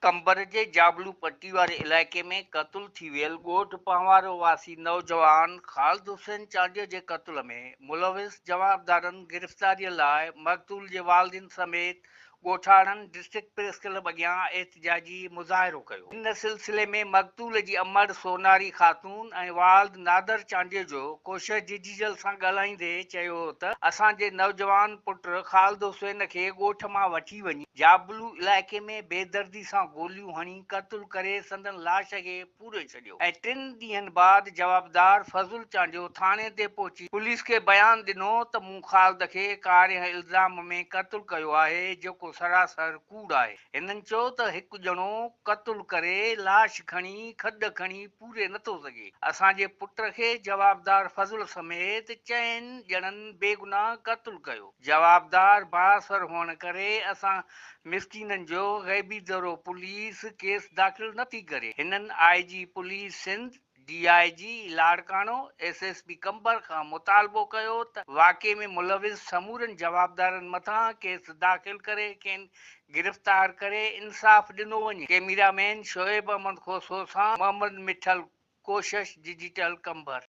قمبر جي جابلو پٽي واري علائقي ۾ قتل ٿي ويل ڳوٺ پنهوارو واسي نوجوان خالد حسين چانڊيو جي قتل ۾ ملوث جوابدارن گرفتاري لاء مقتول جي والدين سميت ڳوٺاڻن ڊسٽرڪٽ پريس ڪلب اڳيان احتجاجي مظاهرو ڪيو. ان سلسلي ۾ مقتول جي امڙ سوناري خاتون ۽ والد نادر چانڊيو جو ڪوشش ڊجيٽل سان ڳالهائيندي چيو ته اسان جي نوجوان پٽ خالد حسين کي ڳوٺ مان وٺي وڃي جابلو علائقي ۾ بيدردي سان گوليون هڻي قتل ڪري سندن لاش کي پوري ڇڏيو ۽ ٽن ڏينهن بعد جوابدار فضل چانڊيو ٿاڻي تي پهچي پوليس کي بيان ڏنو ته مون خالد کي ڪارنهن الزام ۾ قتل ڪيو آهي جيڪو سراسر ڪوڙ آهي. هنن چيو ته هڪ ڄڻو قتل ڪري لاش کڻي کڏ کڻي پوري نٿو سگهي اسان جي پٽ کي جوابدار فضل سميت چئن ڄڻن بيگناهه قتل ڪيو. جوابدار بااثر هئڻ ڪري اسان مسڪينن جو غيبي دورو پوليس ڪيس داخل نه ٿي ڪري. هنن I G police Sindh, D I G Larkana, S S P Qambar کان مطالبو ڪيو ته واقعي ۾ ملوث سمورن جوابدارن مٿان ڪيس داخل ڪري کين گرفتار ڪري انصاف ڏنو وڃي. ڪئميرا مين شعيب احمد کوسو سان محمد مٺل ڪوشش ڊجيٽل قمبر.